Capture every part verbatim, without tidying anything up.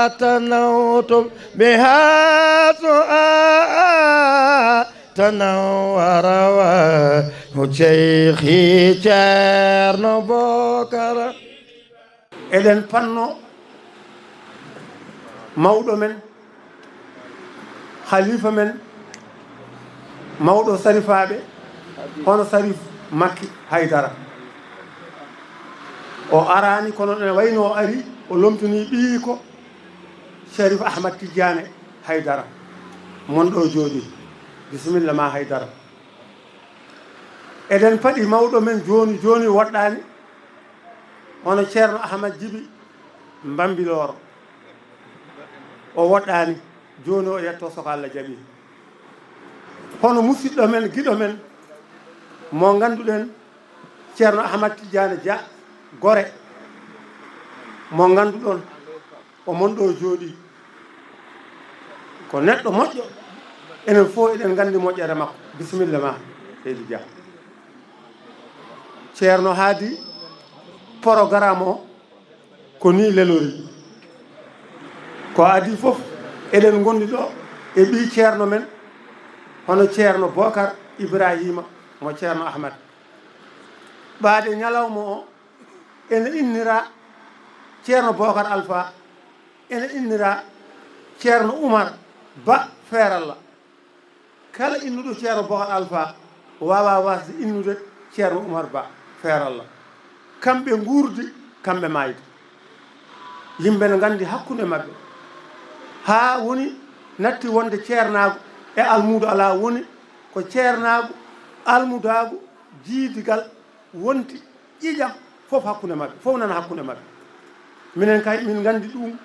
تنوتم بها سؤال تنور وجه خير نبوكر. Eɗen panno mawɗo men, halifa men, mawɗo sarifaaɓe, hono Sarif Makki Haydara. O araani, kono ne wayno o ari, o lomtini ɓiyi ko Sharif Ahmad Tidiane Haydara. Mon ɗo jooɗi. Bisimilla ma Haydara. Eɗen paɗi mawɗo men jooni jooni woɗɗaani, hono Ceerno Ahmad Jibi Mbambilor. O woɗɗaani, jooni o yetto soko Allah jaɓi. Hono musidɗo men, giɗo men, mo ngannduɗen, Ceerno Ahmad Tidiane Dia, Gore, mo ngannduɗon, o mon ɗo jooɗi. Ko neɗɗo moƴƴo, enen fof eɗen nganndi moƴƴere makko. Bisimilla ma, seydi Dia. Ceerno Haadi, programme o ko ni lelori. Ko adii fof, eɗen ngondi ɗo e ɓii ceerno men, hono Ceerno Bokar Ibrahima mo Ceerno Ahmad. Ɓaade ñalawma o, ene innira Ceerno Bokar Alfa, ene innira Ceerno Umar Ba Feeralla. Kala innuɗo Ceerno Bokar Alfa waawaa waasde innude Ceerno Umar Ba Feeralla. Kamɓe nguurdi, kamɓe maayde. Yimɓe ne nganndi hakkunde maɓɓe. Haa woni natti wonde ceernaagu e almuudo alaa, woni ko ceernaagu, almudaagu, jiidigal, wonti ƴiiƴam fof hakkunde maɓɓe, fof nana hakkunde maɓɓe. Minen kay, min nganndi ɗum,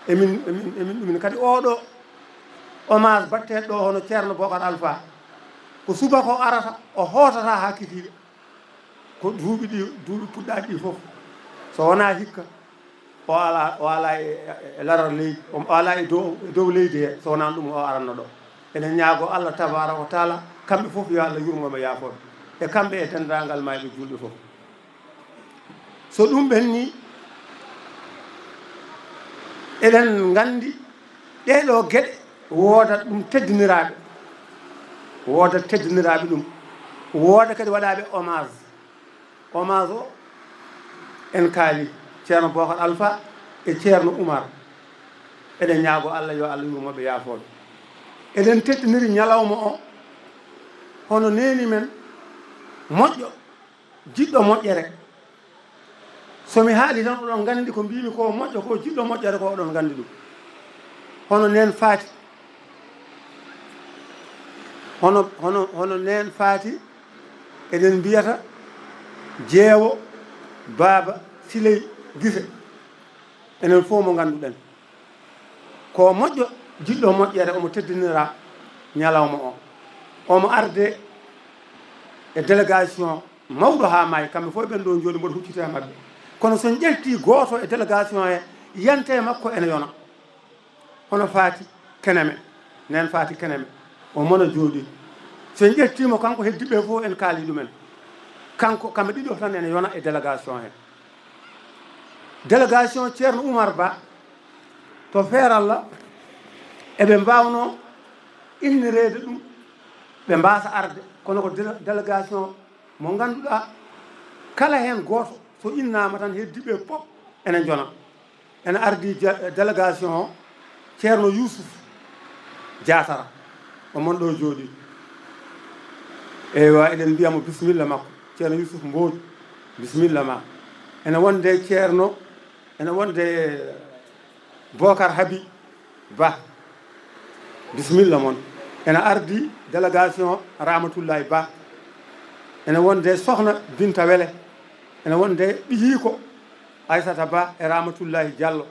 emin, emin, emin ɗumin. Kadi oɗo hommage batteɗo ɗo hono Ceerno Bokar Alfa, ko subaka o arata, o hootata haa kikiiɗe. Ko duuɓi ɗi, duuɓi puɗɗaaɗi ɗi fof, so wonaa hikka, o alaa, o alaa e, e, e laral leydi, o alaa e dow, e dow leydi he, so wonaa ɗum o aranno ɗo. Eɗen ñaagoo Allah tabaaraka wa taala, kamɓe fof yo Allah yurmo ɓe, yaafoo ɓe, e kamɓe e denndaangal maayɓe juulɓe fof. So ɗum ɓennii, eɗen nganndi ɗee ɗoo geɗe woodat ɗum teddiniraaɓe, woodat teddiniraaɓe ɗum, wooda kadi waɗaaɓe hommage. Hommage o en kaali Ceerno Bokar Alfa e Ceerno Umar. Eɗen ñaagoo Allah yo Allah yurmo ɓe, yaafoo ɓe. Eɗen teddiniri ñalawma o hono neeni men moƴƴo, jiɗɗo moƴƴere. So mi haali tan, oɗon nganndi ko mbiimi ko moƴƴo ko, jiɗɗo moƴƴere ko, oɗon nganndi ɗum. Hono neen Faati, hono, hono, hono neen Faati, eɗen mbiyata Jeewo Baaba Siley Gise. Enen fof mo ngannduɗen ko moƴƴo, jiɗɗo moƴƴere, omo teddinira ñalawma o. Omo arde e délégation mawɗo haa maayi, kamɓe fof ɓen ɗo jooɗi mboɗo huccita e maɓɓe. Kono so en ƴettii gooto e délégation he, yiyannde makko ene yona. Hono Faati Keneme, neen Faati Keneme, o mona jooɗi. So en ƴettii mo, kanko heddiiɓe fof en kaali ɗumen. Kanko, kamɓe ɗiɗo tan ene yona e délégation he. Délégation Ceerno Umar Ba to Feeralla, eɓe mbaawno innireede ɗum, ɓe mbaasa arde, kono ko déla-, délégation mo ngannduɗaa, kala heen gooto so innaama tan, heddiiɓe fof ene njona. Ene ardii ja-, délégation o, Ceerno Yuusuf Jaatara, o mon ɗo jooɗii. Eywa, eɗen mbiya mo bisimilla makko, Ceerno Yuusuf Mbooj, bisimilla ma. Ene wonde Ceerno, ene wonde Bokar Habi Ba, bisimilla mon. Ene ardii délégation Ramatullahi Ba. Ene wonde Sohna Binta Wele. Ene wonde ɓiyiiko Aysata Ba e Ramatullahi Diallo.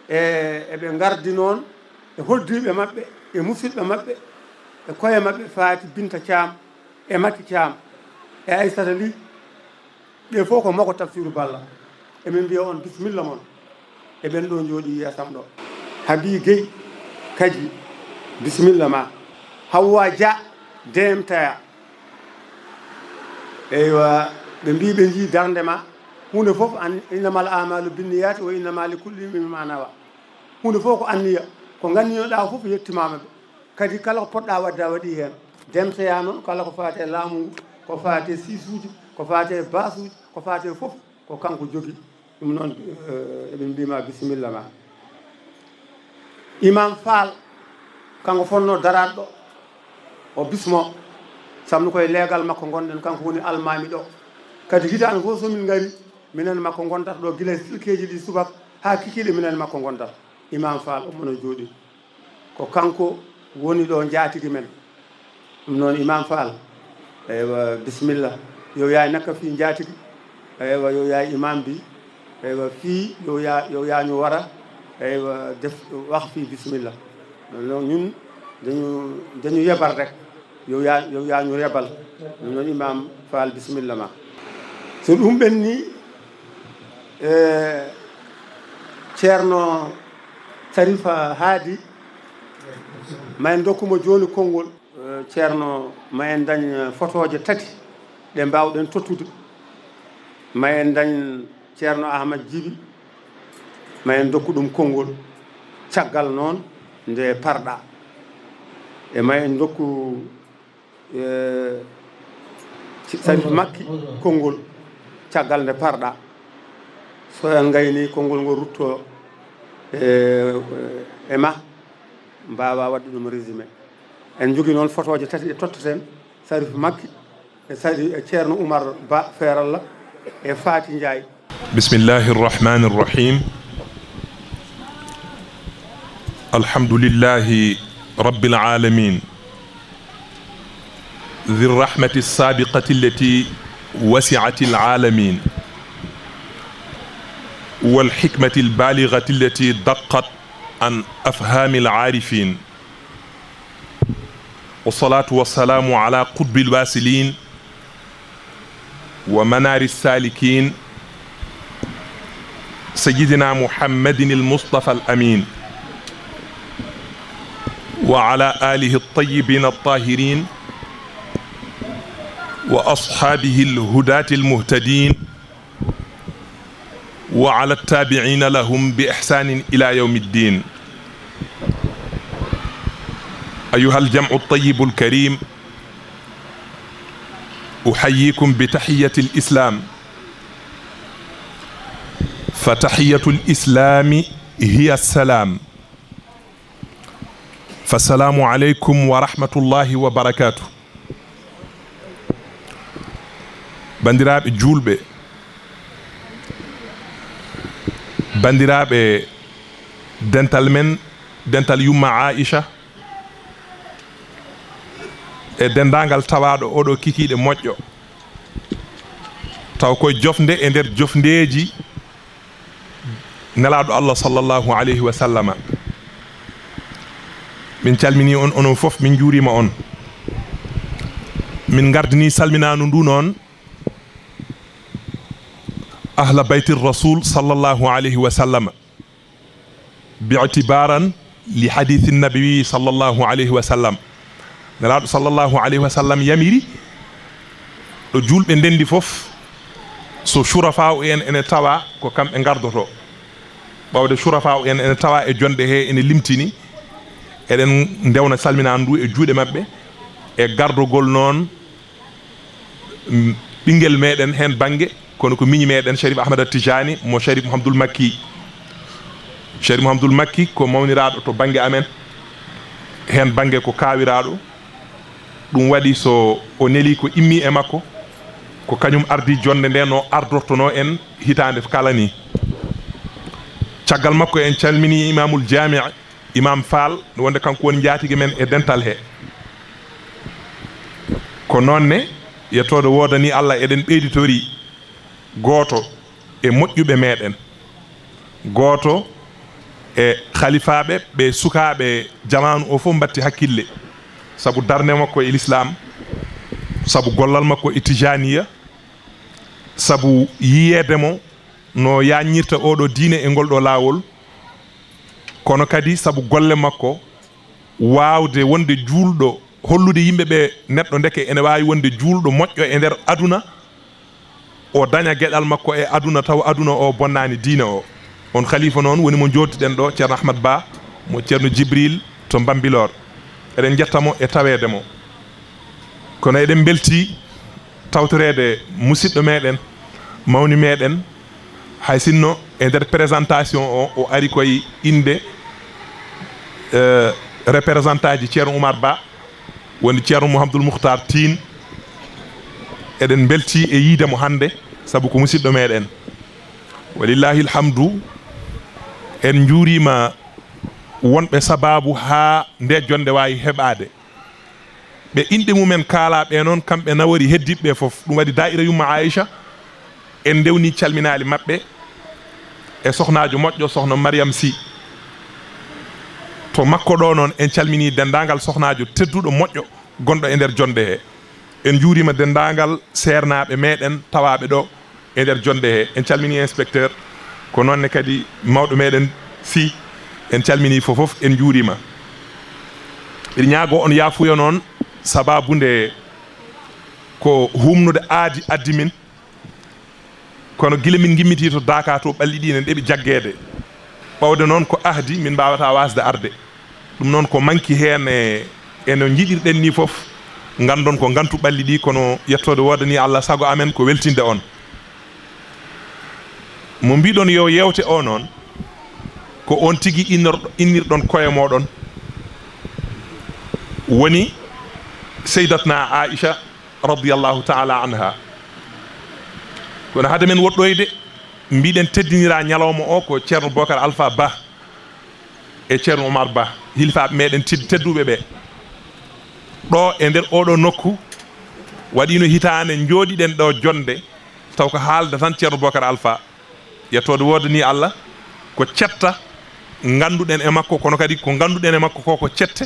E, eɓe ngardi noon e hoddiiɓe maɓɓe, e musidɓe maɓɓe, e koye maɓɓe Faati Binta Caam, e Mati Caam, e Aysata Li. Ɓe fof ko moko Tafsiru Balla. Emin mbiya on bisimilla mon e ɓen ɗo jooɗi yeesam ɗo. Habi Gueye Kadi, bisimilla ma. Hawwa Dia, D M T A. Eywa, ɓe mbi ɓe njii darnde ma. Huunde fof, an, innamal amalu binniyati wa innama li kulli imri'in ma nawa. Huunde fof ko anniya, ko nganniynoɗaa fof yettimaama ɓe. Kadi kala ko poɗɗaa waɗde a waɗii heen. Dentoyaa noon kala ko faati e laamu ngu, ko faati e siisuuji, ko faati e baasuuji, ko faati e fof, ko kanko jogii. Ɗum noon, eh, eɓe mbiima bisimilla ma. Imam Fall, kanko fotnoo daraade ɗo, o bismoo, sabu no koye leegal makko ngonɗen, kanko woni almaami ɗo. Kadi hitaande fof so min ngari, minen makko ngontata ɗo gila e silkeeji ɗi subaka haa kikiiɗe minen makko ngontata. Imam Fall omo no jooɗii. Ko kanko woni ɗo njaatigi men. Ɗum noon Imam Fall, eywa, bisimilla. Yo yaay nakka fii njaatigi. Eywa, yo yaay imam bi. Eywa, fii yo yaa, yo yaa ñu wara. Eywa, def, wax fii bisimilla. Ɗum noon ñun dañu, dañu yebar rek. Yo yaa, yo yaa ñu rebal. Ɗum noon Imam Fall, bisimilla ma. So ɗum ɓenni, e, Ceerno Sarifa Haadi, ma en ndokku mo jooni konngol. Eh, Ceerno, ma en ndañ fotooje tati ɗe mbaawɗen tottude. Ma en ndañ Ceerno Ahmad Jibi, ma en ndokku ɗum konngol. Caggal noon nde parɗa. E ma en ndokku, eh, Sarif Makki konngol. Caggal nde parɗa. So en ngayni konngol ngol rutto e, e ma, mbaawa waɗde ɗum résumé. En njogii noon fotooje tati ɗe tottoten, Sarif Makki, e Sari-, e Ceerno Umar Ba Feeralla, e Faati Njaay. بسم الله الرحمن الرحيم. الحمد لله رب العالمين، ذي الرحمة السابقة التي وسعت العالمين، والحكمة البالغة التي دقت عن أفهام العارفين، والصلاة والسلام على قطب الواصلين ومنار السالكين سيدنا محمد المصطفى الأمين، وعلى آله الطيبين الطاهرين، وأصحابه الهداة المهتدين، وعلى التابعين لهم بإحسان إلى يوم الدين. أيها الجمع الطيب الكريم، أحييكم بتحية الإسلام، فتحية الإسلام هي السلام. فالسلام عليكم ورحمة الله وبركاته. Banndiraaɓe juulɓe, banndiraaɓe dental men, dental yumma Aisha, e denndaangal tawaaɗo oɗo kikiiɗe moƴƴo, taw koye jofnde e nder jofndeeji Nelaaɗo Allah sallallahu alayhi wa sallama. Min calminii on onon fof, min njuuriima on. Min ngardinii salminaandu ndu noon ahla bayti Rasul sallallahu alayhi wa sallama, bi'tibaran li hadithi nabawi sallallahu alayhi wa sallam. Nelaaɗo sallallahu alayhi wa sallam yamiri ɗo juulɓe ndenndi fof, so shurafa'u en ene tawa, ko kamɓe ngardoto. Ɓawde shurafa'u en ene tawa e jonde he ene limtini, eɗen ndewna salminaandu ndu e juuɗe maɓɓe, e gardogol noon, mm, ɓinngel meɗen heen bannge, kono ko miñi meɗen Sharif Ahmad Tijani mo Sharif Mouhamadoul Makki. Sharif Mouhamadoul Makki ko mawniraaɗo to bannge amen, heen bannge ko kaawiraaɗo. Ɗum waɗi so o neli ko immi e makko, ko kañum ardi jonde nde no ardortono en hitaande kala ni. Caggal makko en calmini Imamul Jami, Imam Fall, wonde kanko woni njaatigi men e dental he. Ko noon ne, yettooɗo woodani Allah, eɗen ɓeyditori gooto e moƴƴuɓe meɗen, gooto e khalifaaɓe ɓe sukaaɓe jamaanu o fof mbatti hakkille, sabu darnde makko e l'islam, sabu gollal makko e tijaniya, sabu yiyeede mo no yaññirta oɗo diine e ngol ɗo laawol, kono kadi sabu golle makko, waawde wonde juulɗo, hollude yimɓe ɓe neɗɗo ndeke ene waawi wonde juulɗo moƴƴo e nder aduna, o daña geɗal makko e aduna, tawa aduna o bonnaani diine o. On khalifa noon woni mo njooɗtuɗen ɗo, Ceerno Ahmad Ba, mo Ceerno Jibril to Bambilor. Eɗen njetta mo e taweede mo. Kono eɗen mbeltii tawtoreede musiɗɗo meɗen, mawni meɗen, hay sinno e nder présentation o, o ari koye innde, eh, représentant ji Ceerno Oumar Ba, woni Ceerno Mouhamadoul Moukhtar Tine. Eɗen mbeltii e yiide mo hannde, sabu ko musiɗɗo meɗen. Walillahi alhamdu, en njuuriima wonɓe sabaabu haa nde jonnde waawi heɓaade. Ɓe inɗe mumen kaalaa ɓe noon, kamɓe nawori heddiiɓe ɓe fof. Ɗum waɗi daa'ira Yumma Aisha, en ndewni calminaali maɓɓe e sohnaajo moƴƴo, sohna Mariam Sy. To makko ɗo noon, en calminii denndaangal sohnaajo tedduɗo moƴƴo gonɗo e nder jonnde he. En njuuriima denndaangal seernaaɓe meɗen tawaaɓe ɗo e nder jonnde he. En calminii inspecteur, ko noon ne kadi mawɗo meɗen Sy. En calminii fof fof, en njuuriima. Eɗen ñaagoo on yaafuya noon, sabaabu nde ko humnude aadi addi min. Kono gila min ngimmitii to Daaka to, ɓalli ɗi ne ɗeɓi jaggeede. Ɓawde noon ko ahdi, min mbaawataa waasde arde. Ɗum noon ko manki heen e, e no njiɗirɗen nii fof. Nganndon ko ngantu ɓalli ɗi, kono yettoode woodanii Allah, sago amen ko weltinde on. Mo mbiɗon yo yeewte o noon, ko on tigi innor-, innirɗon koye mooɗon, woni Seydatna Aisha radiyallahu taala anha. Kono hade men woɗɗoyde, mbiɗen teddinira ñalawma o ko Ceerno Bokar Alfa Ba e Ceerno Oumar Ba, hilifaaɓe meɗen ted-, tedduɓe ɓe. Ɗo e nder oɗo nokku, waɗiino hitaande njooɗiɗen ɗo jonnde, taw ko haalda tan Ceerno Bokar Alfa. Yettoode woodanii Allah, ko cetta ngannduɗen e makko, kono kadi ko ngannduɗen e makko ko, ko cette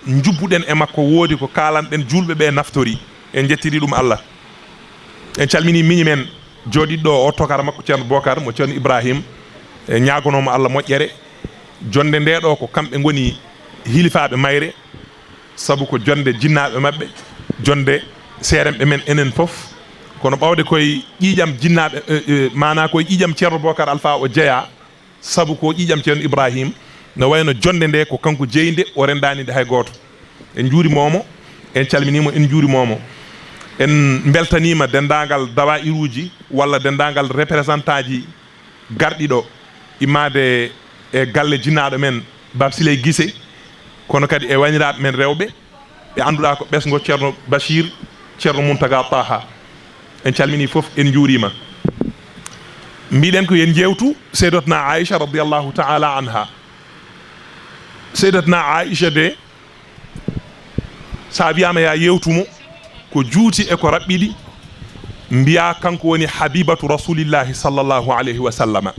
njubbuɗen e makko, woodi ko kaalanɗen juulɓe ɓe naftori. En njettirii ɗum Allah. En calminii miñi men jooɗiiɗo o, tokara makko Ceerno Bokar, mo Ceerno Ibrahim, e ñaagonoo mo Allah moƴƴere. Jonnde nde ɗo ko kamɓe ngoni hilifaaɓe mayre. Sabu ko jonnde jinnaaɓe maɓɓe, jonnde seeremɓe men enen fof. Kono ɓawde koye ƴiiƴam jinnaaɓe, eh, eh, maanaa koye ƴiiƴam Ceerno Bokar Alfa o jeyaa, sabu ko ƴiiƴam Ceerno Ibrahim, no wayno jonnde nde ko kanko jeyi nde, o renndaani nde hay gooto. En njuuriima mo, en calminiima, en njuuriima mo. En mbeltaniima denndaangal dawaa'iruuji walla denndaangal représentant ji garɗi ɗo, immaade e galle jinnaaɗo men Bab Siley Gise, kono kadi e wayniraaɓe men rewɓe, ɓe annduɗaa ko ɓesngo Ceerno Bachir, Ceerno Muntaga Taha. En calminii fof, en njuuriima. Mbiɗen ko yen njeewtu Seydatna Aisha radiyallahu taala anha. Seydatna Aisha de, so a wiyaama ya yewtu mo, ko juuti e ko raɓɓiɗi, mbiya kanko woni Habibatu Rasulillahi sallallahu alayhi wa sallama.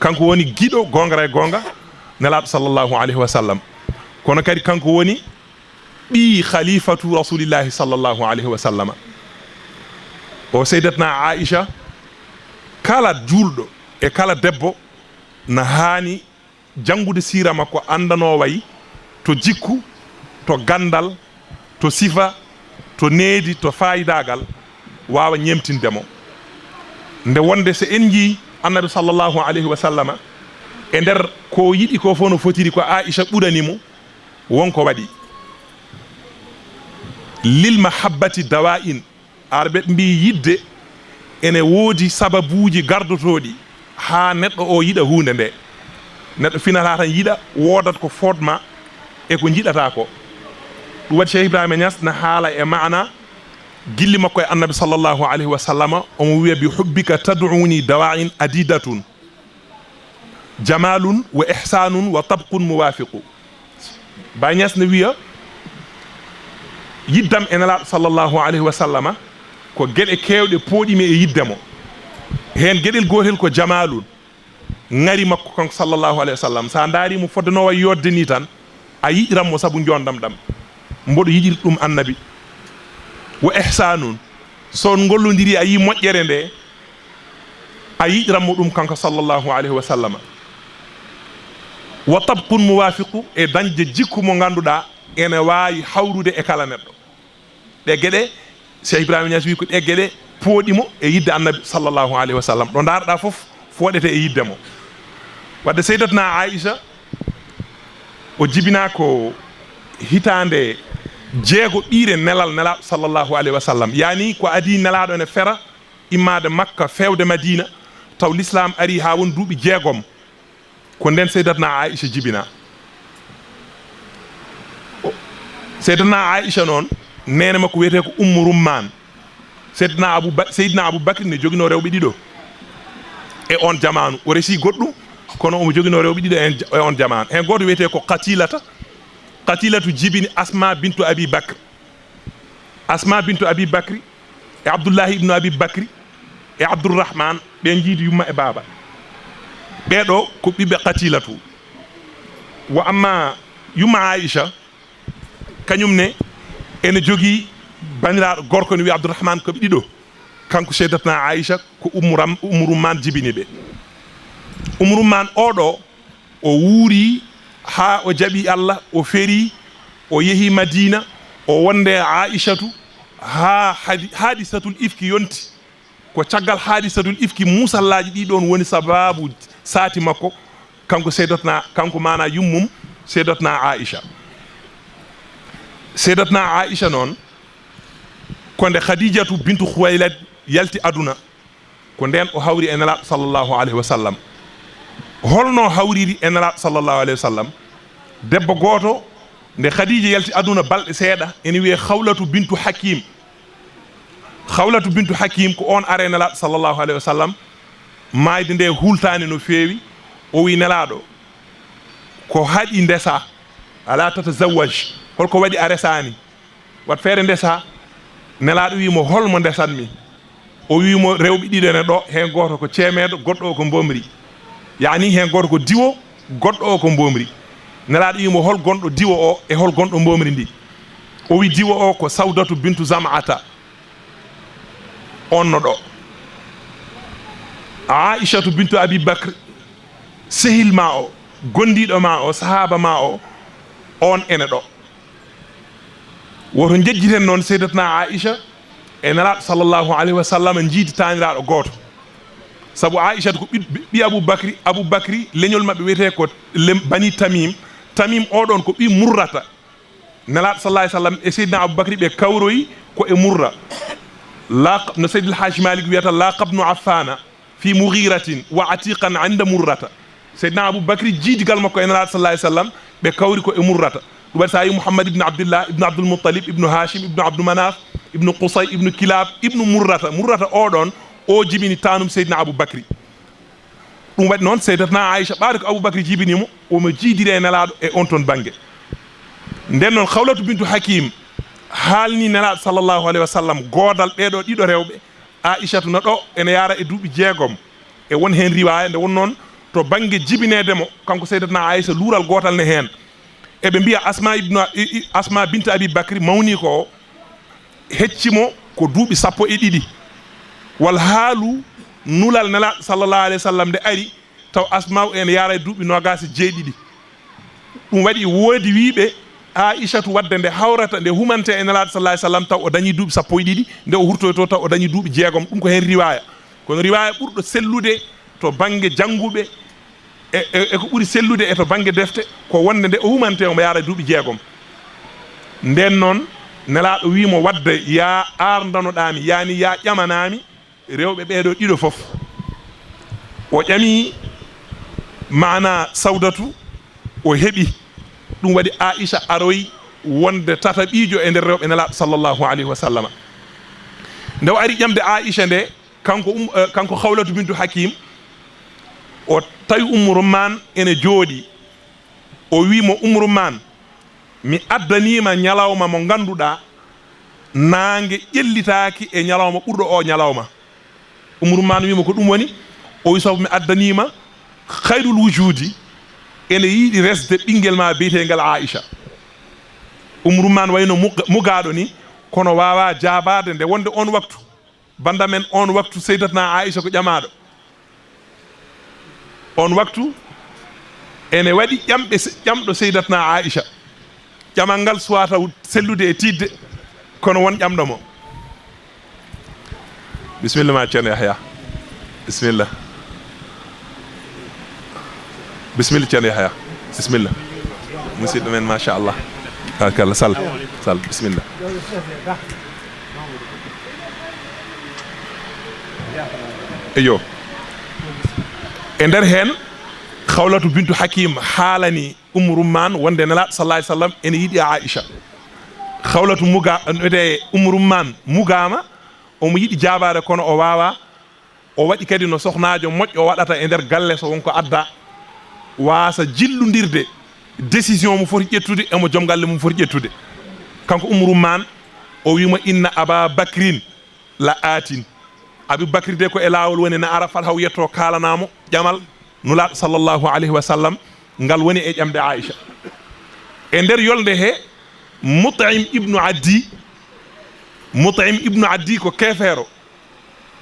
Kanko woni giɗo goonga e goonga Nelaaɗo sallallahu alayhi wa sallam. Kono kadi kanko woni ɓii Khalifatu Rasulillahi sallallahu alayhi wa sallama. O Seydatna Aisha, kala juulɗo e kala debbo na haani janngude siira makko, anndanoo way to jikku, to ganndal, to sifa, to needi, to faayidaagal, waawa ñeemtinde mo. Nde wonde so en njii Annabi sallallahu alayhi wa sallama, e nder ko yiɗi ko fof no fotiri, ko Aisha ɓurani mo, won ko waɗi. Lil mahabbati dawa'in, Arɓe mbii yiɗde ene woodi sababuuji gardotooɗi haa neɗɗo o yiɗa huunde nde. Neɗɗo finata tan yiɗa, woodat ko fodma e ko njiɗata ko. Ɗum waɗi Cheikh Ibrahima Niass na haala e maana gilli makko e Annabi sallallahu alayhi wa sallama, omo wiya: "Bi hubbika tad'uni dawa'in adidatun." Jamalun wa ihsanun wa tabqun muwafiqu. Baay Ñas ne wiya, yiddam e Nelaaɗo sallallahu alayhi wa sallama ko geɗe keewɗe pooɗimi e yidde mo. Heen geɗel gootel ko jamalun, ŋari makko kanko sallallahu alayhi wa sallam. So a ndaari mo fodde no wayi yodde ni tan, a yiɗiran mo sabu njoondam ɗam. Mboɗo yiɗiri ɗum Annabi. Wa ihsanun, so on ngollondiri a yii moƴƴere nde, a yiɗiran mo ɗum kanko sallallahu alayhi wa sallama. Wa tabqun muwafiqu, e dañde jikku mo ngannduɗaa ene waawi hawrude e kala neɗɗo. Ɗe geɗe, Cheikh Ibrahima Niass wi ko ɗe geɗe pooɗi mo e yiɗde Annabi sallallahu alayhi wa sallam. Ɗo ndaarɗaa fof, fooɗete e yidde mo. Wadde Seydatna Aisha, o jibinaa ko hitaande jeego ɓiire nelal Nelaaɗo sallallahu alayhi wa sallam. Yaani ko adii Nelaaɗo ene fera immaade Makka feewde Madiina, taw Lislaam arii haa won duuɓi jeegom. Ko ndeen Seydatna Aisha jibinaa. O, Seydatna Aisha noon, neene makko wiyetee ko Ummu Rummaan. Seydina Abu Ba-, Seydina Abu Bakri ne joginoo rewɓe ɗiɗo e oon jamaanu. O resii goɗɗum, kono omo joginoo rewɓe ɗiɗo e en, e oon jamaanu. Heen gooto wiyetee ko Qatilata. Qatilatu jibini Asma bintu Abi Bakr. Asma bintu Abi Bakri e Abdullahi ibnu Abi Bakri e Abdurrahman, ɓe njiidi yumma e baaba. Ɓee ɗoo ko ɓiɓɓe Qatilatu. Wa amma yumma Aisha, kañum ne ene jogii bandiraaɗo gorko ne wiyee Abdurrahman, ko ɓe ɗiɗo. Kanko Seydatna Aisha ko Ummu Ram-, Ummu Rumman jibini ɓe. Ummu Rumman oo ɗoo, o wuurii haa o jaɓi Allah, o ferii, o yehi Madiina, o wonde e Aishatu haa hadi-, haadisatul ifki yonti. Ko caggal haadisatul ifki, muusallaaji ɗii ɗoon woni sabaabu saati makko, kanko Seydatna, kanko maanaa yummum Seydatna Aisha. Seydatna Aisha noon, ko nde Khadijatu bintu Khuwaylid yalti aduna, ko ndeen o hawri e Nelaaɗo sallallahu alayhi wa sallam. Holno hawriri e Nelaaɗo sallallahu alayhi wa sallam? Debbo gooto, nde Khadija yalti aduna balɗe seeɗa, ene wiyee Khawlatu bintu Hakim. Khawlatu bintu Hakim ko oon ari e Nelaaɗo sallallahu alayhi wa sallam, maayde nde hultaani no feewi. O wii Nelaaɗo, ko haɗi ndesa, ala tatazawwaj, holko waɗi a resaani? Waɗ feere ndesa. Nelaaɗo wii mo, hol mo ndesatmi? O wii mo, rewɓe ɗiɗo ene ɗo, heen gooto ko ceemeedo, goɗɗo o ko mbomri. Yaani heen gooto ko diwo, goɗɗo o ko mbomri. Nelaaɗo wii mo, hol gonɗo diwo o e hol gonɗo mbomri ndi? O wii, diwo o ko Sawdatu bintu Zam'ata. On no ɗo. Aishatu bintu Abi Bakr, sehil ma o, gondiiɗo ma o, sahaaba ma o, on ene ɗo. Woto njejjiten noon Seydatna Aisha e Nelaaɗo sallallahu alayhi wa sallam njiidi taaniraaɗo gooto. Sabu Aisha ko ɓi, ɓi Abu Bakri, Abu Bakri leñol maɓɓe wiyetee ko lem-, Bani Tamim. Tamim oo ɗoon ko ɓi Murrata. Nelaaɗo sallallahu alayhi wa sallam e Seydina Abu Bakri ɓe kawroyi ko e Murra. La, no Seydil Hajji Malik wiyata, laaqa bnu Affana fi Mughiratin wa atiqan inda Murrata. Seydina Abu Bakri jiidigal makko e Nelaaɗo sallallahu alayhi wa sallam, ɓe kawri ko e Murrata. Ɗum waɗi so a yii Muhammad ibn Abdillah, ibn Abdul Muttalib, ibn Hashim, ibn Abdu Manaf, ibn Qusay, ibn Kilab, ibn Murrata. Murrata oo ɗoon, o jibini taanum Seydina Abu Bakri. Ɗum waɗi noon, Seydatna Aisha, ɓaade ko Abu Bakri jibini mo, omo jiidiri e Nelaaɗo e oon toon bannge. Ndeen noon, Khawlatu bintu Hakim haalni Nelaaɗo sallallahu alayhi wa sallam goodal ɓee ɗoo ɗiɗo rewɓe, Aishatu na ɗo, ene yaara e duuɓi jeegom. E won heen riwaaya, nde won noon to bannge jibineede mo, kanko Seydatna Aisha, luural gootal ne heen. Eɓe mbiya Asma ibnu, i, i, Asma bint Abi Bakri mawni ko o, hecci mo ko duuɓi sappo e ɗiɗi. Wal haalu nulal Nelaaɗo sallallahu alayhi wa sallam nde ari, taw Asma'u ene yaara e duuɓi noogaas e jeeɗiɗi. Ɗum waɗi woodi wiiɓe Aishatu wadde nde hawrata, nde humante e Nelaaɗo sallallahu alayhi wa sallam, taw o dañi duuɓi sappo e ɗiɗi, nde o hurtoytoo taw o dañi duuɓi jeegom. Ɗum ko heen riwaaya. Kono riwaaya ɓurɗo sellude to bannge jannguɓe, e, e, e ko ɓuri sellude e to bannge defte, ko wonde nde o humante omo yaara e duuɓi jeegom. Ndeen noon, Nelaaɗo wii mo, wadde ya aardanoɗaa mi, yaani ya ƴamanaa mi rewɓe ɓee ɗoo ɗiɗo fof. O ƴami maanaa Sawdatu, o heɓi. Ɗum waɗi Aisha aroyi wonde tataɓiijo e nder rewɓe Nelaaɗo sallallahu alayhi wa sallama. Nde o ari ƴamde Aisha nde, kanko um, eh, kanko Khawlatu bintu Hakim, o tawi Ummu Rumman ene jooɗii. O wii mo, Ummu Rumman, mi addaniima ñalawma mo ngannduɗaa naange ƴellitaaki e ñalawma ɓurɗo oo ñalawma. Ummu Rumman wii mo, ko ɗum woni? O wii, sabu mi addaniima khayrul wujudi ene yiɗi resde ɓinngel ma biyeteengal Aisha. Ummu Rumman wayno mug-, mugaaɗo ni, kono waawaa jaabaade nde wonde oon waktu. Bannda men, oon waktu Seydatna Aisha ko ƴamaaɗo. Oon waktu ene waɗi ƴamɓe se-, ƴamɗo Seydatna Aisha. Ƴamal ngal suwaa taw sellude e tiiɗde, kono won ƴamɗo mo. Bisimilla ma, Ceerno Yahya. Bisimilla. Bisimilla, Ceerno Yahaya. Bisimilla. Musidɗo men, machallah. Barkalla, Sall. Sall, bisimilla. Eyyo. E nder heen, Khawlatu bintu Hakim haalani Ummu Rumman wonde Nelaaɗo sallallahu alayhi wa sallam ene yiɗi Aisha. Khawlatu muga, wiyetee Ummu Rumman mugaama, omo yiɗi jaabaade kono o waawaa. O waɗi kadi no sohnaajo moƴƴo waɗata e nder galle so won ko adda, waasa jillondirde décision mo foti ƴettude e mo joom galle mum foti ƴettude. Kanko Ummu Rumman, o wiima: "Inna Aba Bakrin la aatin." Abu Bakri de ko e laawol woni, na ara fat haw yetto kaalanaa mo ƴamal Nulaaɗo sallallahu alayhi wa sallam ngal woni e ƴamde Aisha. E nder yolnde he, Mut'im ibnu Addi, Mut'im ibnu Addi ko keefeero.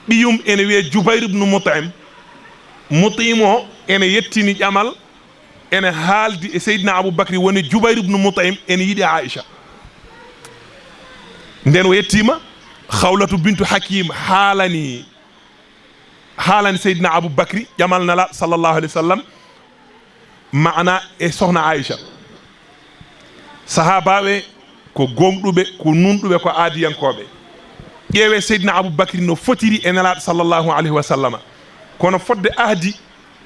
Ɓiyum ene wiyee Jubayr ibnu Mut'im. Mut'im o ene yettini ƴamal, ene haaldi e Seydina Abu Bakri woni Jubayr ibnu Mut'im ene yiɗi Aisha. Nden o yettiima, Khawlatu bintu Hakim haalani, haalani Seydina Abu Bakri ƴamal Nelaaɗo sallallahu alayhi wa sallam, maana e sohna Aisha. Sahaabaaɓe ko gooŋɗuɓe, ko nuunɗuɓe, ko aadiyankooɓe. Ƴeewee Seydina Abu Bakri no fotiri e Nelaaɗo sallallahu alayhi wa sallama. Kono fodde ahdi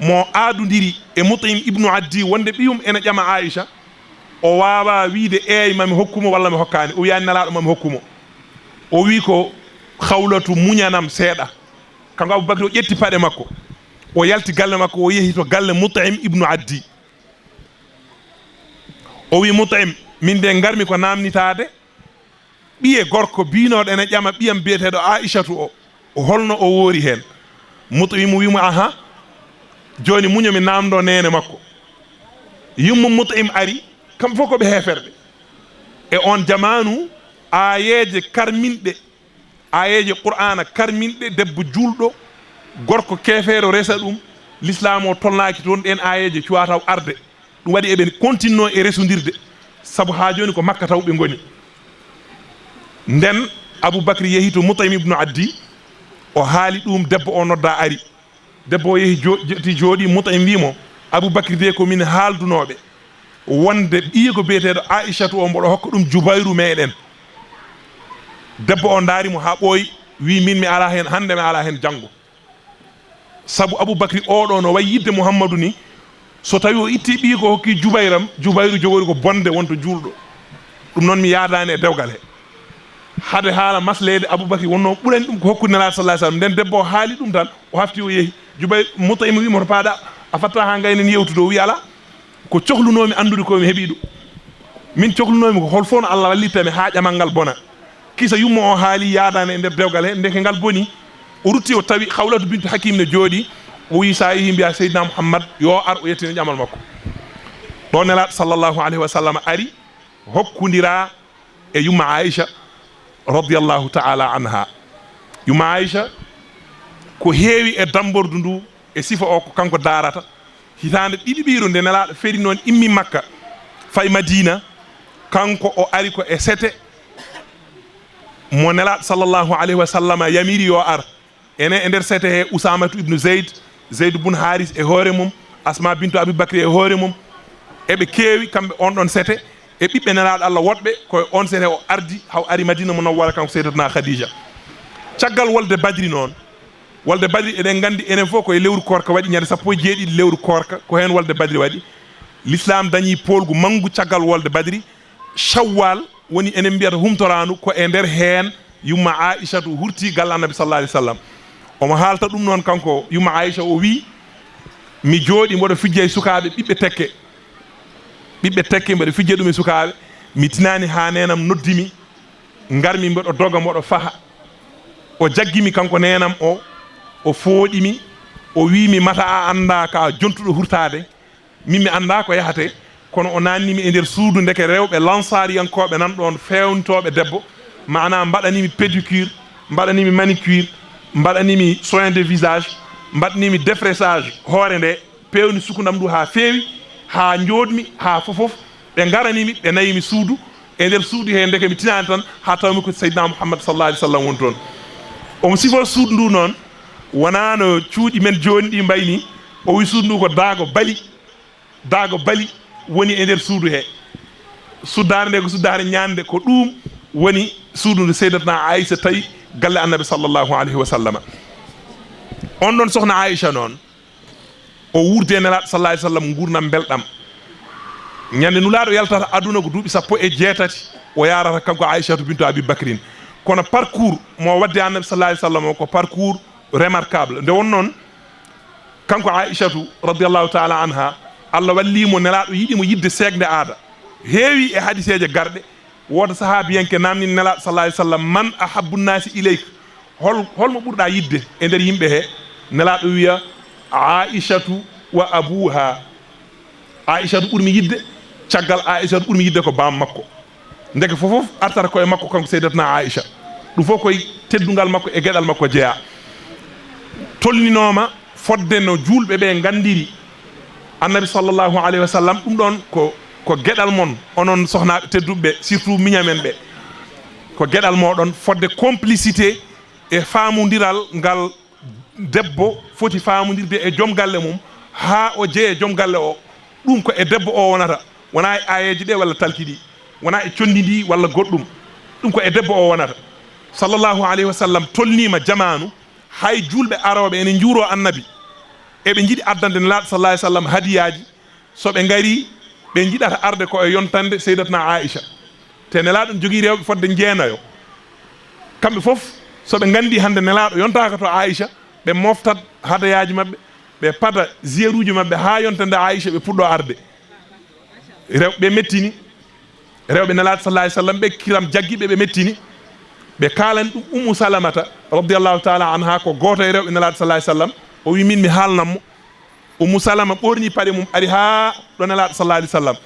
mo aadundiri e Mut'im ibnu Addi wonde ɓiyum ene ƴama Aisha, o waawaa wiide: "Eey, mami hokku mo," walla "Mi hokkaani." O wiyaani Nelaaɗo: "Mami hokku mo." O wii ko Khawlatu muñanam seeɗa. Kanko Abu Bakri o ƴetti paɗe makko, o yalti galle makko, o yehi to galle Mut'im ibnu Addi. O wii Mut'im: "Min de ngarmi ko naamnitaade ɓiye gorko biynooɗo ene ƴama ɓiyam biyeteeɗo Aishatu o, o holno o woori heen?" Mut'im wii mo: "Aha, jooni muño mi naamndoo neene makko." Yumma Mut'im ari, kamɓe fof ko ɓe heeferɓe. E oon jamaanu, aayeeje karminɗe, aayeeje Qur'aana karminɗe, debbo juulɗo, gorko keefeero resa ɗum, Lislaam o tolnaaki toon, ɗeen aayeeje cuwaa taw arde. Ɗum waɗi eɓe continue e resondirde, sabu haa jooni ko Makka taw ɓe ngoni. Nden Abu Bakri yehi to Mut'im ibnu Addi, o haali ɗum, debbo o nodda ari. Debbo o yehi jo-, joti jooɗi, Mut'im wii mo, Abu Bakri de ko min haaldunooɓe, wonde ɓiyiiko biyeteeɗo Aishatu o mboɗo hokka ɗum Jubayru meɗen. Debbo o ndaari mo haa ɓooyi, wii, "Min mi alaa heen hannde, mi alaa heen janngo." Sabu Abu Bakri oɗo no wayi yidde Muhammadu ni, so tawi o itti ɓiyiiko hokki Jubayram, Jubayru jogori ko bonde wonto juulɗo. Ɗum noon mi yaadaani e dewgal he. Hade haala masleede, Abu Bakri wonno ɓurani ɗum ko hokkude Nelaaɗo sallallahu alayhi wa sallam. Nden debbo o haali ɗum tan, o hafti o yehi. Jubayr, Mut'im wii mo: "To paaɗa, a fatta haa ngaynen yewtude." O wii: "Alaa, ko cohlunoomi anndude ko mi heɓi ɗum. Min cohlunoomi ko hol fof no Allah wallitta mi haa ƴamal ngal bona." Kisa yumma o haali yaadaani e nder dewgal he, ndeke ngal boni. O rutti o tawi Khawlatu bintu Hakim ne jooɗi. O wii: "So a yehi mbiyaa Seydina Muhammad yo ar o yettina ƴamal makko." Ɗo Nelaaɗo sallallahu alayhi wa sallam ari, hokkundira e yumma Aisha radiyallahu ta'ala anha. Yumma Aisha ko heewi e dambordu ndu e sifa o ko kanko daarata. Hitaande ɗiɗiɓiiro nde Nelaaɗo feri noon, immi Makka, fay Madiina, kanko o ari ko e sete mo Nelaaɗo sallallahu alayhi wa sallama yamiri yo ar. Ene e nder sete he Usaamatu ibnu Zeyd, Zeyd bun Haaris e hoore mum, Asma bintu Abi Bakri e hoore mum. Eɓe keewi kamɓe on ɗon sete, e ɓiɓɓe Nelaaɗo Allah woɗɓe, ko e on sete o ardi, haw ari Madiina Munawwara kanko Seydatuna Khadija. Caggal wolde Badri noon, wolde Badri eɗen nganndi enen fof ko e lewru koorka waɗi, ñande sappo e jeeɗiɗi lewru koorka, ko heen wolde Badri waɗi. Lislaam dañi poolgu manngu caggal wolde Badri. Shawwal woni, enen mbiyata humtoraandu, ko e nder heen yumma Aishatu hurti galle Annabi sallallahu alayhi wa sallam. Omo haalta ɗum noon kanko yumma Aisha, o wii, "Mi jooɗi mboɗo fijja e sukaaɓe ɓiɓɓe tekke. Ɓiɓɓe tekke mboɗo fijja ɗum e sukaaɓe. Mi tinaani haa neenam noddi mi. Ngarmi mboɗo doga, mboɗo faha. O jaggi mi kanko neenam o, o fooɗi mi, o wii mi, 'Mata a anndaa ka jontuɗo hurtaade?'" Min mi anndaa ko yahatee, kono o naanni mi e nder suudu, ndeke rewɓe lansaariyankooɓe nan ɗoon, feewntooɓe debbo, maanaa mbaɗani mi pédicure, mbaɗani mi manicure, mbaɗani mi soin de visage, mbaɗani mi défrisage hoore nde, peewni sukundam ndu haa feewi, haa njooɗmi, haa fofof. Ɓe ngarani mi, ɓe nayi mi suudu, e nder suudu hee, ndeke mi tinaani tan, haa tawmi ko Seydina Muhammad sallallahu alayhi wa sallam woni toon. Omo sifoo suudu ndu noon, wonaa no cuuɗi men jooni ɗi mbayi ni, o wi suudu ndu ko daago bali. daago bali woni e nder suudu he. Suddaare nde ko suddaare ñaande, ko ɗum woni suudu ndu Seydatna Aisha tawi galle Annabi sallallahu alayhi wa sallama. On ɗon sohna Aisha noon, o wuurdi e Nelaaɗo sallallahu alayhi wa sallam nguurndam mbelɗam. Ñande Nulaaɗo yaltata aduna ko duuɓi sappo e jeetati o yaarata, kanko Aishatu bintu Abi Bakrin. Kono parcours mo waddi Annabi sallallahu alayhi wa sallam o ko parcours remarquable. Nde won noon, kanko Aishatu radiyallahu taala anha, Allah walli mo, Nelaaɗo yiɗi mo yiɗde seekde aada. Heewi e hadiseeje garɗe, wooda sahaabiyanke naamnii Nelaaɗo sallallahu alayhi wa sallam, "Man ahabbu nnaasi ilayk?" Hol, holmo ɓurɗa yiɗde e nder yimɓe he? Nelaaɗo wiya, "Aishatu wa abuha." Aishatu ɓurmi yiɗde, caggal Aishatu ɓurmi yiɗde ko baam makko. Ndeke fof fof artata koye makko, kanko Seydatna Aisha. Ɗum fof koye teddungal makko e geɗal makko jeyaa. Tolninooma fodde no juulɓe ɓe nganndiri Annabi sallallahu alayhi wa sallam, ɗum ɗon ko, ko geɗal mon, onon sohnaaɓe tedduɓe ɓe, surtout miñamen ɓe. Ko geɗal mooɗon fodde complicité e faamondiral ngal debbo foti faamondirde e joom galle mum haa o jeya joom galle o. Ɗum ko e debbo o wonata, wonaa e aayeeje ɗe walla talki ɗi, wonaa e conndi ndi walla goɗɗum. Ɗum ko e debbo o wonata. Sallallahu alayhi wa sallam tolniima jamaanu, hay juulɓe arooɓe ene njuuroo Annabi, eɓe njiɗi addande Nelaaɗo sallallahu alayhi wa sallam hadiyaaji. So ɓe ngarii, ɓe njiɗata arde ko e yontande Seydatna Aisha. Te Nelaaɗo ne jogii rewɓe fodde jeenayo. Kamɓe fof, so ɓe nganndii hannde Nelaaɗo yontaaka to Aisha, ɓe moftat hadayaaji maɓɓe, ɓe pada ziyaruuji maɓɓe haa yontande Aisha, ɓe puɗɗoo arde. Rewɓe ɓe mettini, rewɓe Nelaaɗo sallallahu alayhi wa sallam ɓe, kiram jaggi ɓe, ɓe mettini. Ɓe kaalani ɗum Ummu Salamata radiyallahu taala anha, ko gooto e rewɓe Nelaaɗo sallallahu alayhi wa sallam. O wi, "Min mi haalnan mo." Ummu Salama ɓorni paɗe mum, ari haa ɗo Nelaaɗo sallallahu alayhi wa sallam.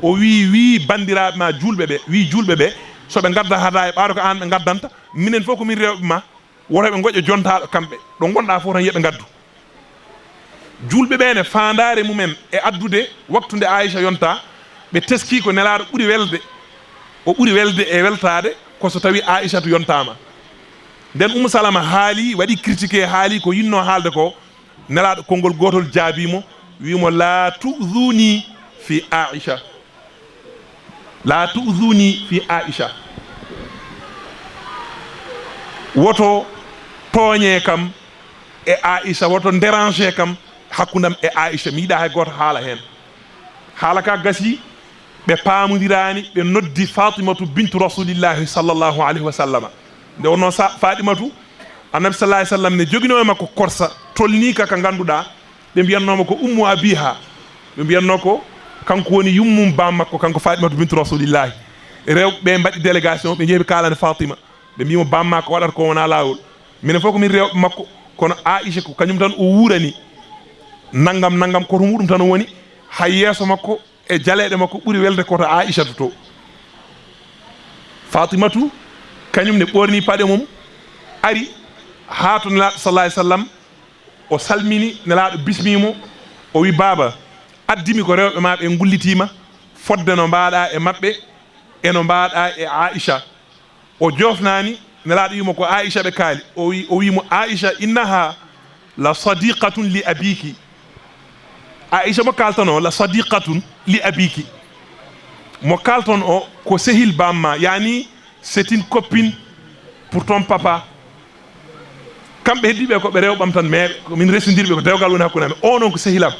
O wi, wi banndiraaɓe ma juulɓe ɓe, wi juulɓe ɓe, so ɓe ngadda hadaya, ɓaaɗo ko aan ɓe ngaddanta, minen fof ko min rewɓe ma, woto ɓe ngoƴa jontaaɗo kamɓe. Ɗo ngonɗaa fof tan yo ɓe ngaddu. Juulɓe ɓe ne faandaare mumen e addude waktu nde Aisha yonta, ɓe teskii ko Nelaaɗo ɓuri welde, o ɓuri welde e weltaade ko so tawi Aishatu yontaama. Nden Ummu Salama haali, waɗi critiqué, haali ko yinnoo haalde ko, Nelaaɗo konngol gootol jaabii mo, wii mo, "La tu'zuni fi Aisha. La tu'zuni fi Aisha." Woto tooñee kam e Aisha, woto déranger kam hakkundam e Aisha. Mi yiɗaa hay gooto haala heen. Haala ka gasii, ɓe paamondiraani, ɓe noddi Fatimatu bintu Rasulillahi sallallahu alayhi wa sallama. Nde wonnoo sa-, Fatimatu, Annabi sallallahu alayhi wa sallam ne joginoo e makko korsa tolnii ka, ka ngannduɗaa, ɓe mbiyatnoo mo ko Ummu Abiha. Ɓe mbiyatnoo ko kanko woni yummum baam makko, kanko Fatimatu bintu Rasulillahi. Rewɓe ɓe mbaɗi délégation, ɓe njehi ɓe kaalani Fatima. Ɓe mbii mo, "Baam maa ko waɗata ko wonaa laawol. Minen fof ko min rewɓe makko, kono Aisha ko kañum tan o wuurani. Nanngam, nanngam, ko to muuɗum tan o woni. Hay yeeso makko e jaleeɗe makko ɓuri welde ko to Aishatu to." Fatimatu, kañum ne ɓoorni paɗe mum, ari haa to Nelaaɗo sallallahu alayhi wa sallam, o salmini Nelaaɗo, bismii mo, o wi, "Baaba, addimi ko rewɓe ma ɓe ngullitiima, fodde no mbaaɗaa e maɓɓe, e no mbaaɗaa e Aisha." O joofnaani, Nelaaɗo wii mo, "Ko Aisha ɓe kaali." O wi, o wii mo, "Aisha, innaha la sadiqatun li abiki." Aisha mo kaalton o, la sadiqatun li abiki. Mo kaalton o ko sehil baam ma, yaani c'est une copine pour ton papa. Kamɓe heddiiɓe ko ɓe rewɓam tan, mais ko min resondirɓe, ko dewgal woni hakkunde amen. O noon ko sehilam.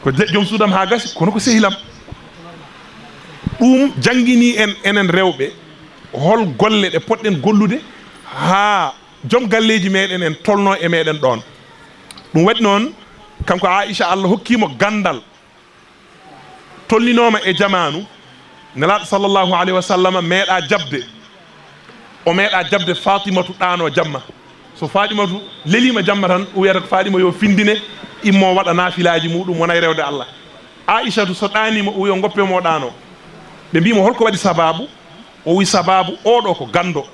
Ko de-, joom suudam haa gasi, kono ko sehilam. Ɗum jannginii en, enen rewɓe, hol golle ɗe potɗen gollude haa joom galleeji meeɗen en tolnoo e meeɗen ɗoon. Ɗum waɗi noon, kanko Aisha, Allah hokkii mo ganndal, tolninooma e jamaanu, Nelaaɗo sallallahu alayhi wa sallam meeɗaa jaɓde, o meeɗaa jaɓde Fatimatu ɗaanoo jamma. So Fatimatu leliima jamma tan, o wiyata ko Fatima yo findine, immo waɗa naafilaaji muuɗum, wona e rewde Allah. Aishatu so ɗaaniima, o wiya ngoppe mo o ɗaanoo. Ɓe mbii mo, "Holko waɗi sabaabu?" O wi, "Sabaabu oo ɗoo ko ganndo."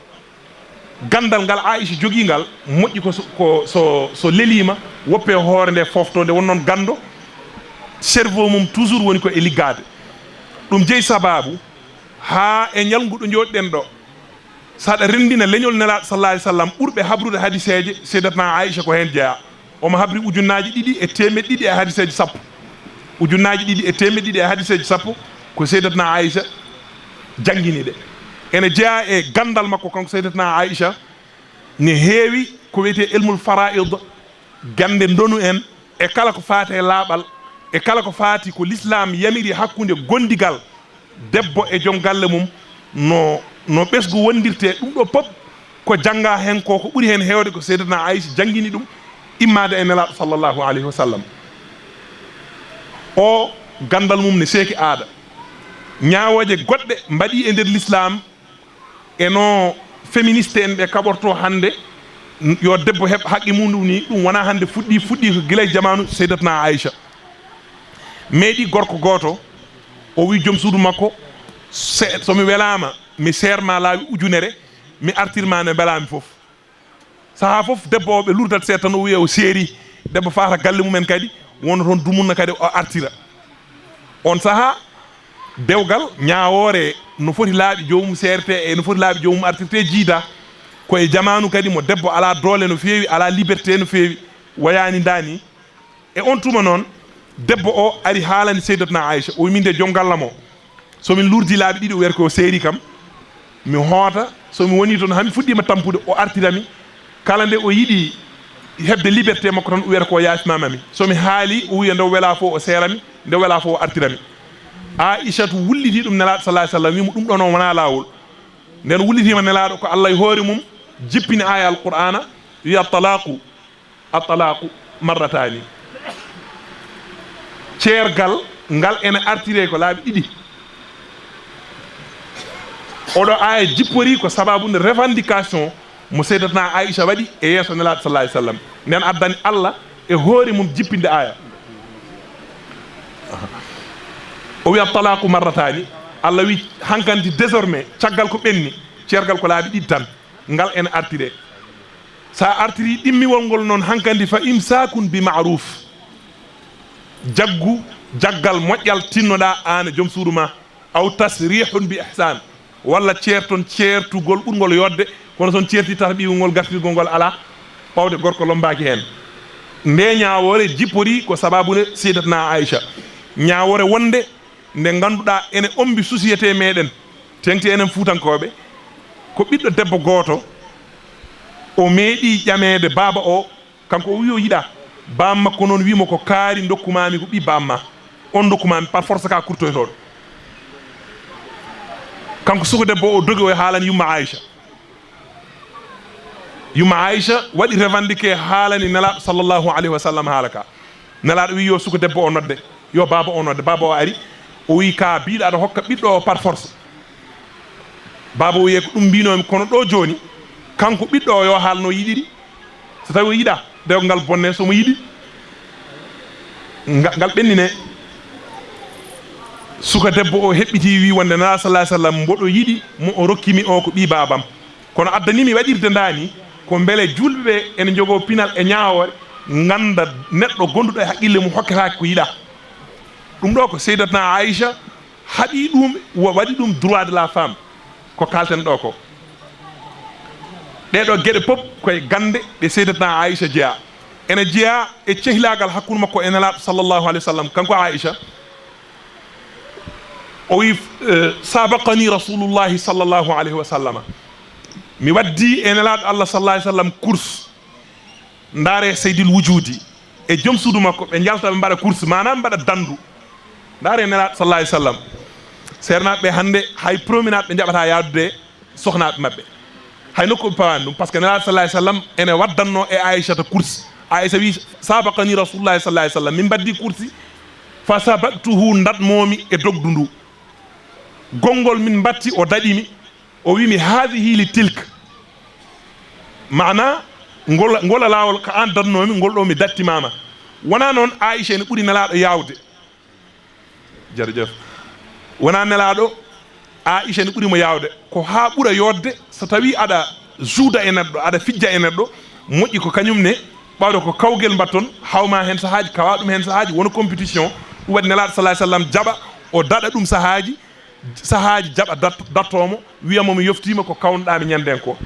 Ganndal ngal Aisha jogii ngal moƴƴi ko so, ko so, so leliima, woppe hoore nde foofto, nde won noon ganndo, cerveau mum toujours woni ko e liggaade. Ɗum jeyi sabaabu haa e ñalngu ɗo njooɗiɗen ɗo, so aɗa renndina leñol Nelaaɗo sallallahu alayhi wa sallam, ɓurɓe habrude hadiseeje, Seydatna Aisha ko heen jeyaa. Omo habri ujunnaaji ɗiɗi e teemeɗɗe ɗiɗi e hadiseeje sappo. Ujunnaaji ɗiɗi e teemeɗe ɗiɗi e hadiseeji sappo ko Seydatna Aïcha janngini ɗe. Ene jeyaa e ganndal makko kanko Seydatna Aïcha, ne heewi ko wiyetee ilmul faraid, gannde ndonu en, e kala ko faati e laaɓal, e kala ko faati ko lislaam yamiri hakkunde gondigal debbo e joom galle mum, no, no ɓesngu wondirtee. Ɗum ɗo pop ko janngaa heen ko, ko ɓuri heen heewde ko Seydatna Aïcha janngini ɗum immaade e Nelaaɗo sallallahu alayhi wa sallam. O ganndal mum ne seeki aada. Ñaawooje goɗɗe mbaɗii e nder lislaam, e no féministe en ɓe kaɓortoo hannde, n-, yo debbo heɓ haqqe mum ɗum ni, ɗum wonaa hannde fuɗɗii, fuɗɗii ko gila e jamaanu Seydatna Aïcha. Meeɗi gorko gooto, o wi joom suudu makko, "Se, so mi welaama, mi seer ma laawi ujunere, mi artir ma nde mbelaami fof." Sahaa fof, debbo o ɓe lurdat seeɗa tan, o wiya o seeri, debbo faata galle mumen kadi, wona toon dumunna kadi, o artira. On sahaa, dewgal ñaawoore no foti laaɓi joomum seertee e no foti laaɓi joomum artirtee jiidaa. Ko e jamaanu kadi mo debbo alaa doole no feewi, alaa liberté no feewi, wayaani ndaa ni. E on tuma noon, debbo o ari haalani Seydatna Aïcha, o wi, "Min de joom gallam o, so min lurdi laabi ɗiɗi, o wiyata ko o seeri kam, mi hoota, so mi woni toon, haa mi fuɗɗiima tampude, o artira mi. Kala nde o yiɗi heɓde liberté makko tan, o wiyata ko o yaafimama mi. So mi haali, o wiya nde o wela fof, o seera mi, nde o wela fof, o artira mi." Aïchatu wulliti ɗum Nelaaɗo sallallahu alayhi wa sallam, wi mo, "Ɗum ɗo noon wonaa laawol." Nden wullitiima Nelaaɗo ko Allah e hoore mum jippini aaya Alqur'aana, wiya, "Talaqu, at-talaqu marrataani." Ceergal ngal ene artiree ko laabi ɗiɗi. Oɗo aaya jippori ko sababu nde revendication mo Seydatna Aïcha waɗi e yeeso Nelaaɗo sallallahu alayhi wa sallam. Nden addani Allah e hoore mum jippinde aaya. O wiya, "Talaqu marrataani." Allah wi, "Hankanti désormais, caggal ko ɓenni, ceergal ko laabi ɗiɗi tan." Ngal ene artiree. So a artirii ɗimmiwol ngol noon hankandi, "Fa imsaakun bi ma'ruuf." Jaggu, jaggal moƴƴal tinnoɗaa aan e joom suudu ma. "Aw tasriihun bi ihsaan." Walla ceerton ceertugol ɓurngol yooɗde, kono so on ceertii tata ɓiwngol gartirgol ngol alaa, ɓawde gorko lommbaaki heen. Nde ñaawoore jipporii ko sabaabu nde Seydatna Aïcha. Ñaawoore wonde nde ngannduɗaa ene ommbi société meɗen, teŋti enen Fuutankooɓe, ko ɓiɗɗo debbo gooto, o meeɗii ƴameede baaba o, kanko o wii o yiɗaa. Baam makko noon wii mo, "Ko kaari ndokku maami ko ɓii baam ma, on ndokku maami par force ka kurtoytooɗo." Kanko suka debbo o dogi o haalani yumma Aïcha. Yumma Aïcha waɗi revendiqué, haalani Nelaaɗo sallallahu alayhi wa sallam haala ka. Nelaaɗo wii yo suka debbo o nodde, yo baaba o nodde. Baaba o ari, o wii, "Ka biiɗa aɗa hokka ɓiɗɗo o par force." Baaba o wii, "Ko ɗum mbinoomi, kono ɗo jooni, kanko ɓiɗɗo o yo haal no yiɗiri. So tawi o yiɗaa, dewgal bonne, so mo yiɗi, nga-, ngal ɓennine." Suka debbo o heɓɓitii, wii wonde Nelaaɗo sallallahu alayhi wa sallam mboɗo yiɗi mo o rokki mi o ko ɓii baabam. Kono addanii mi waɗirde ndaa ni, ko mbele juulɓe ɓe ene njogoo pinal e ñaawoore, ngannda neɗɗo gonduɗo e haqqille mum hokketaake ko yiɗaa. Ɗum ɗo ko Seydatna Aïcha haɓi ɗum, wa-, waɗi ɗum droit de la femme, ko kaalten ɗo ko. Ɗee ɗo geɗe pop koye gannde ɗe Seydatna Aïcha jeyaa. Ene jeyaa e cehlaagal hakkunde makko e Nelaaɗo sallallahu alayhi wa sallam. Kanko Aïcha, o wi, eh, "Sabaqani Rasulullahi sallallahu alayhi wa sallama." Mi waddii e Nelaaɗo Allah sallallahu alayhi wa sallam course. Ndaare Seydil Wujudi e joom suudu makko, ɓe njalta, ɓe mbaɗa course, maanaam mbaɗa dandu. Ndaare Nelaaɗo sallallahu alayhi wa sallam. Seernaaɓe ɓe hannde hay promenade ɓe njaɓataa yaadude sohnaaɓe maɓɓe. Hay nokku ɓe pawaani ɗum, par ce que Nelaaɗo sallallahu alayhi wa sallam ene waddannoo e Aïchata course. Aïcha wi, "Sabaqani Rasulullahi sallallahu alayhi wa sallam." Min mbaddii course, "fa sabaqtuhu", ndaɗmoomi e dogdu ndu. Gonngol min mbatti, o daɗi mi. O wi mi, "Haadihi li tilk." Maana, ngol, ngol laawol ko aan daɗnoomi, ngol ɗo mi dattimaama. Wonaa noon Aïcha ene ɓuri Nelaaɗo yaawde. Jarajaf. Wonaa Nelaaɗo, Aïcha ene ɓuri mo yaawde. Ko haa ɓura yooɗde, so tawii aɗa juuda e neɗɗo, aɗa fijja e neɗɗo, moƴƴi ko kañum ne, ɓawde ko kawgel mbatton, hawma heen sahaaji, kawa ɗum heen sahaaji, wona compétition. Ɗum waɗi Nelaaɗo sallallahu alayhi wa sallam jaɓa, o daɗa ɗum sahaaji, sahaaji jaɓa dat-, dattoo mo, wiya mo, "Mi yoftiima ko kawnoɗaa mi ñannden ko."